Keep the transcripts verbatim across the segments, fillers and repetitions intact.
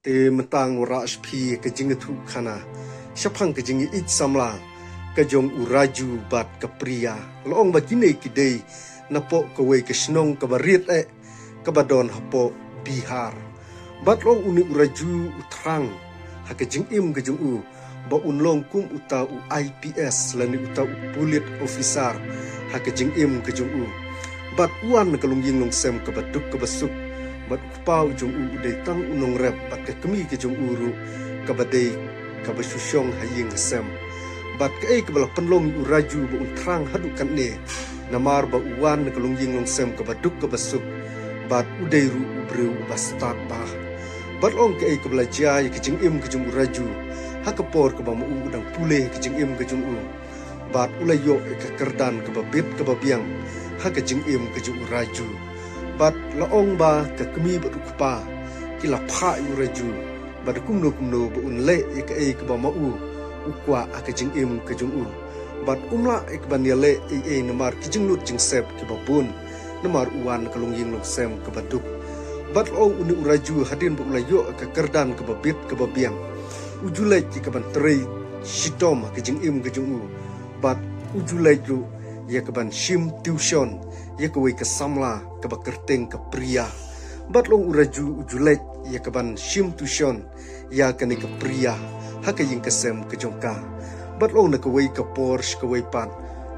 Te mynta nga wanrah sha phi ka jingïathuhkhana shaphang ka jingïaieit samla ka jong u Raju bad ka Priya. La ong ba kine ki dei napoh kawei ka shnong kaba rit eh, kaba don hapoh Bihar. Bad la ong une u Raju u thrang ha ka jingim ka jong u ba un long kum uta u I P S lane uta u police officer ha ka jingim ka jong u. Bad u wan na ka longïing longsem kaba duk kaba suk. Bad u kpa u jong u u dei tang u nongrep, bad ka kmie ka jong u ruh kaba dei kaba shu shong ha ïing ha sem. Bad kaei kaba la pynlong ïa u Raju ba un thrang haduh katne, namar ba u wan na ka longïing longsem kaba duk kaba suk. Bad u dei ruh u briew uba stad bha. Bad la ong kaei kaba la jia ïa ka jingim ka jong u Raju ha ka por kaba ma u u dang pule ha ka jingim ka jong u. Bad u la ïoh ïa ka kyrdan kaba bit kaba biang ha ka jingim ka jong u Raju. Bad la ong ba ka kmie bad u kpa ki la phah ïa u Raju ba da kumno kumno ba un leh ïa kaei kaba ma u u kwah ha ka jingim ka jong u. Bad um lah ïa kaban ïaleh ei ei namar ki jinglut jingsep kiba bun, namar u wan na ka longïing longsem kaba duk. Bad la ong une u Raju hadien ba u la ïoh ïa ka kyrdan kaba bit kaba biang, u ju leit ïa kaban trei shitom ha ka jingim ka jong u. Bad u ju leit ruh ïa kaban shim tuition ïa kawei ka samla kaba kyrteng ka Priya. Bad la ong u Raju u ju leit ïa kaban shim tuition ïa kane ka Priya ha ka ïing ka sem ka jong ka. Bad la ong na kawei ka por sha kawei pat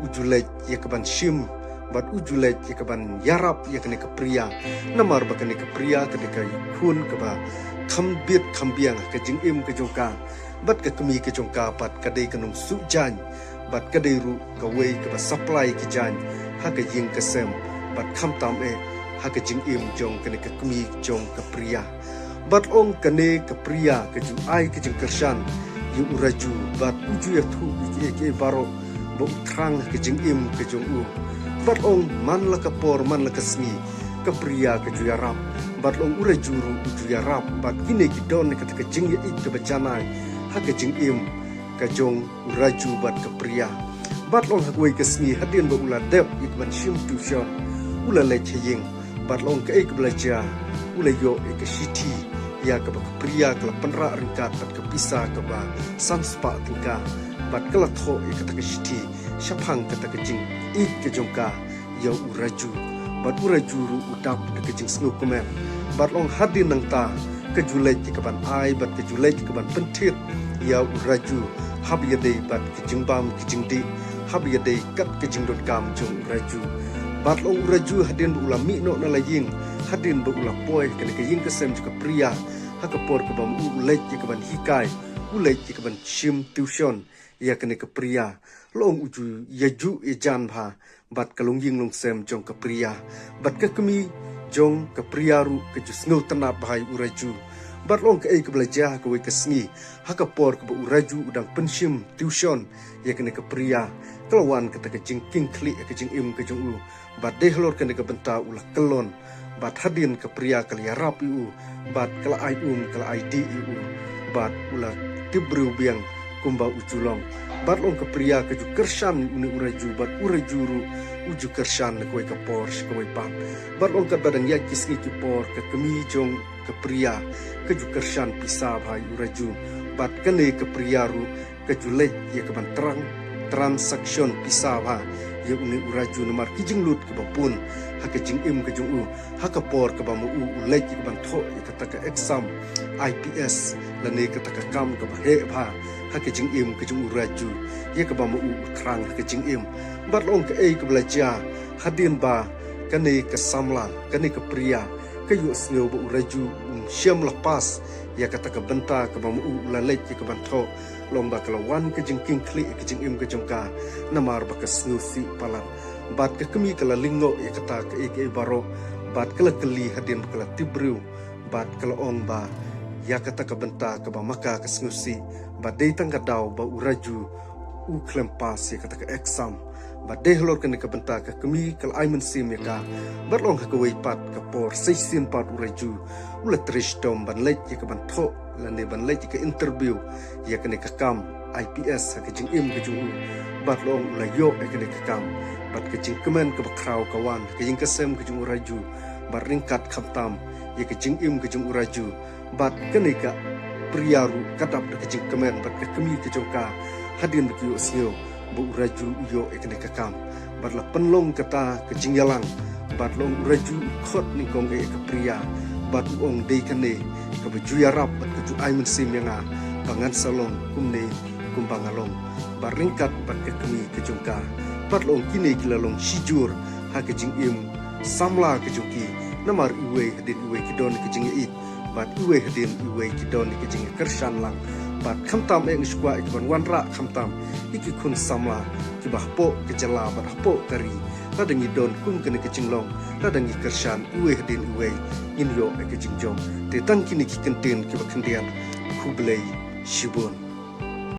u ju leit ïa kaban shim, bad u ju leit ïa kaban ïarap ïa kane ka Priya. Namar ba kane ka Priya ka dei ka khun kaba kham bit kham biang ha ka jingim ka jong ka. Bad ka kmie ka jong ka pat ka dei ka nongsuh jaiñ, bad ka dei ruh kawei kaba supply ki jaiñ ha ka ïing ka sem, bad khamtam eh ha ka jingim jong kane ka kmie jong ka Priya. Bad la ong kane ka Priya ka ju ai ka jingkyrshan ïa u Raju, bad u ju ïathuh ïa kiei kiei baroh ba u thrang ha ka jingim ka jong u. Bad la ong man la ka por man la ka sngi ka Priya ka ju ïarap, bad la ong u Raju ruh u ju ïarap, bad kine ki don ïa kata ka jingïaieit kaba janai ha ka jingim ka jong u Raju bad ka Priya. Bad la ong ha kawei ka sngi hadien ba u la dep ïa kaban shim tuition, u la leit ha ïing. Bad la ong kaei kaba la jia, u la ïoh ïa ka shithi ïa kaba ka Priya ka la pynrah ryngkat bad ka pisa kaba san spah tyngka. Bad ka la thoh ïa kata ka shithi shaphang kata ka jingïaieit ka jong ka ïa u Raju. Bad u Raju ruh u dap da ka jingsngewkmen. Bad la ong hadien nangta ka ju leit ïa kaban ai bad ka ju leit ïa kaban pynthied ïa u Raju, haba ïadei bad ka jingbam ka jingdih, haba ïadei kat ka jingdonkam jong u Raju. Bad la ong u Raju hadien ba u la mih noh na la ïing, hadien ba u la poi kane ka ïing ka sem jong ka Priya ha ka por kaba ma u u leit ïa kaban hikai, u leit ïa kaban shim tuition ïa kane ka Priya. La ong u ju ïajuh ïajan bha bad ka longïing longsem jong ka Priya. Bad ka kmie jong ka Priya ruh ka ju sngewtynnat bha ïa u Raju. Bad la ong kaei kaba la jia ha kawei ka sngi ha ka por kaba u Raju u dang pynshim tuition ïa kane ka Priya, ka la wan kata ka jingkieng khlieh ha ka jingim ka jong u. Bad dei halor kane ka bynta u la kyllon. Bad hadien ka Priya ka la ïarap ïa u, bad ka la ai um, ka la ai dih ïa u, bad u la tip briew biang kumba u ju long. Bad la ong ka Priya ka ju kyrshan ïa une u Raju, bad u Raju ruh u ju kyrshan na kawei ka por sha kawei pat. Bad la ong katba dang ïaid ki sngi ki por ka kmie jong ka Priya ka ju kyrshan pisa bha ïa u Raju. Bad kane ka Priya ruh ka ju leit ïa kaban tran-, transaction pisa bha ïa une u Raju namar ki jinglut kiba bun ha ka jingim ka jong u, ha ka por kaba ma u u leit ïa kaban thoh ïa kata ka exam I P S lane kata ka kam kaba heh bha ha ka jingim ka jong u Raju, ïa kaba ma u u thrang ha ka jingim. Bad la ong kaei kaba la jia hadien ba kane ka samla, kane ka Priya ka ïohsngew ba u Raju um shym la pass ïa kata ka bynta kaba ma u u la leit ïa kaban thoh. La ong ba ka la wan ka jingkieng khlieh ha ka jingim ka jong ka namar ba ka sngewsih palat. Bad ka kmie ka la lyngngoh ïa kata kaei kaei baroh, bad ka la kylli hadien ba ka la tip briew. Bad ka la ong ba ïa kata ka bynta kaba ma ka ka sngewsih, bad dei tang ka daw ba u Raju u khlem pass ïa kata ka exam. Bad dei halor kane ka bynta ka kmie ka la ai mynsiem ïa ka. Bad la ong ha kawei pat ka por sa shisien pat u Raju u la trei shitom ban leit ïa kaban thoh lane ban leit ïa ka interview ïa kane ka kam I P S ha ka jingim ka jong u. Bad la ong u la ïoh ïa kane ka kam. Bad ka jingkmen kaba khraw ka wan ha ka ïing ka sem ka jong u Raju. Bad ryngkat khamtam ïa ka jingim ka jong u Raju, Bad kane ka Priya ruh ka dap da ka jingkmen bad ka kmie ka jong ka, hadien ba ki ïohsngew ba u Raju u ïoh ïa kane ka kam. Bad la pynlong kata ka jingïalang, bad la ong u Raju u khot nyngkong ïa ka Priya, bad u ong dei kane kaba ju ïarap bad ka ju ai mynsiem ïa nga ba ngan sa long kumne kumba nga long. Bad ryngkat bad ka kmie ka jong ka, bad la ong kine ki la long shijur ha ka jingim samla ka jong ki, namar iwei hadien iwei ki don ka jingïeit, bad iwei hadien iwei ki don ka jingkyrshan lang. Bad khamtam eh nga sngewkwah ïa ki ban wanrah khamtam ïa ki khun samla kiba hapoh ka jylla bad hapoh ka ri. Lada ngi don kum kane ka jinglong, lada ngi kyrshan iwei hadien iwei, ngin ïoh ïa ka jingjop. Te tang kine ki kyntien kiba khyndiat. Khublei shibun.